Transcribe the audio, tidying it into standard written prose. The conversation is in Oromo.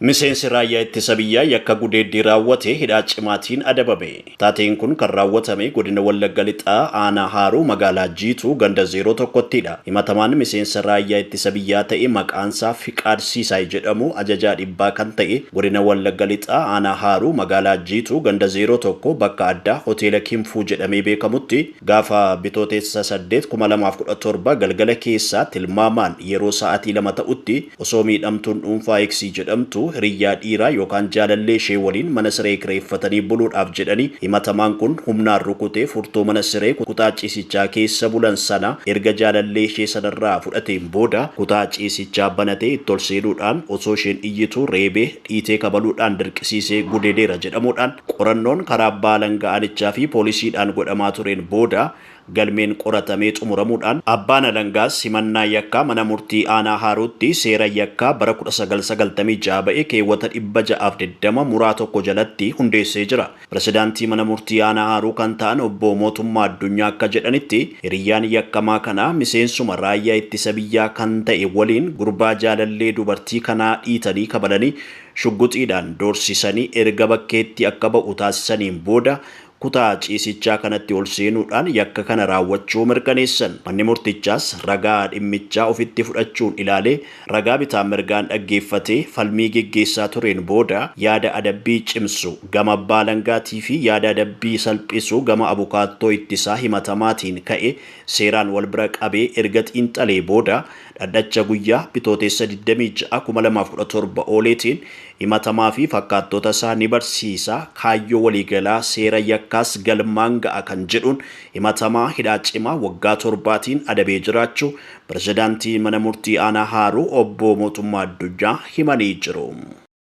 Miseensi raayyaa ittisa biyyaa yakka gudeeddii raawwate hidhaa cimaatiin adabame. Taateen kun kan raawwatame godina Wallagga Lixaa aanaa Haaruu magaalaa Jiituu ganda 01ttidha. Himatamaan miseensa raayyaa ittisa biyyaa ta'e maqaansaa Fiqaad Siisaay jedhamu ajajaa dhibbaa kan ta'e godina Wallagga Lixaa aanaa Haaruu magaalaa Jiituu ganda 01 bakka addaa hoteela Kinfuu jedhamee beekamutti gaafa Bitootessa 8, 2017 galgala keessaa tilmaamaan yeroo sa'aatii 2 ta'utti osoo miidhamtuun dhuunfaa Eksii jedhamtu hiriyyaa dhiiraa yookaan jaalallee ishee waliin mana siree kireeffatanii buluudhaaf jedhanii himatamaan kun humnaan rukutee furtuu mana siree kutaa ciisichaa keessa bulan sana erga jaalallee ishee sanarraa fudhateen booda kutaa ciisichaa banatee itti ol seenuudhaan osoo isheen iyyituu reebee dhiitee kabaluudhaan dirqisiisee gudeedeera jedhamuudhaan qorannoon karaa abbaa alangaa aanichaa fi poolisiidhaan godhamaa tureen booda galmeen qoratamee xumuramuudhaan abbaan alangaas himannaa yakkaa mana murtii aanaa Haaruutti seera yakkaa bara 1996 ba'e keewwata 620 muraa 1 jalatti hundeessee jira. Pirezidaantii mana murtii aanaa Haaruu kan ta'an obbo Mootummaa Addunyaa akka jedhanitti hiriyyaan yakkamaa kanaa miseensuma raayyaa ittisa biyyaa kan ta'e waliin gurbaa jaalallee dubartii kanaa dhiitanii kabalanii shugguxiidhaan doorsisanii erga bakkeetti akka ba'u taasisaniin booda kutaa ciisichaa kanatti ol seenuudhaan yakka kana raawwachuu mirkaneessan. Manni murtichaas ragaa dhimmichaa ofitti fudhachuun ilaalee ragaa bitaa mirgaan dhaggeeffatee falmii geggeessaa tureen booda yaada adabbii cimsu gama abbaa alangaatii fi yaada adabbii salphisu gama abukaattoo ittisaa himatamaatiin ka'e seeraan wal bira qabee erga xiinxalee booda dhaddacha guyyaa Bitootessa 26, 2017 ooleetiin himatamaa fi fakkaattota isaa ni barsiisa, kaayyoo waliigalaa seera yakkaas galmaan ga'a kan jedhuun himatamaa hidhaa cimaa waggaa 7tiin adabee jiraachuu Pirezidaantii Mana Murtii Aanaa Haaruu Obbo Mootummaa Addunyaa himanii jiru.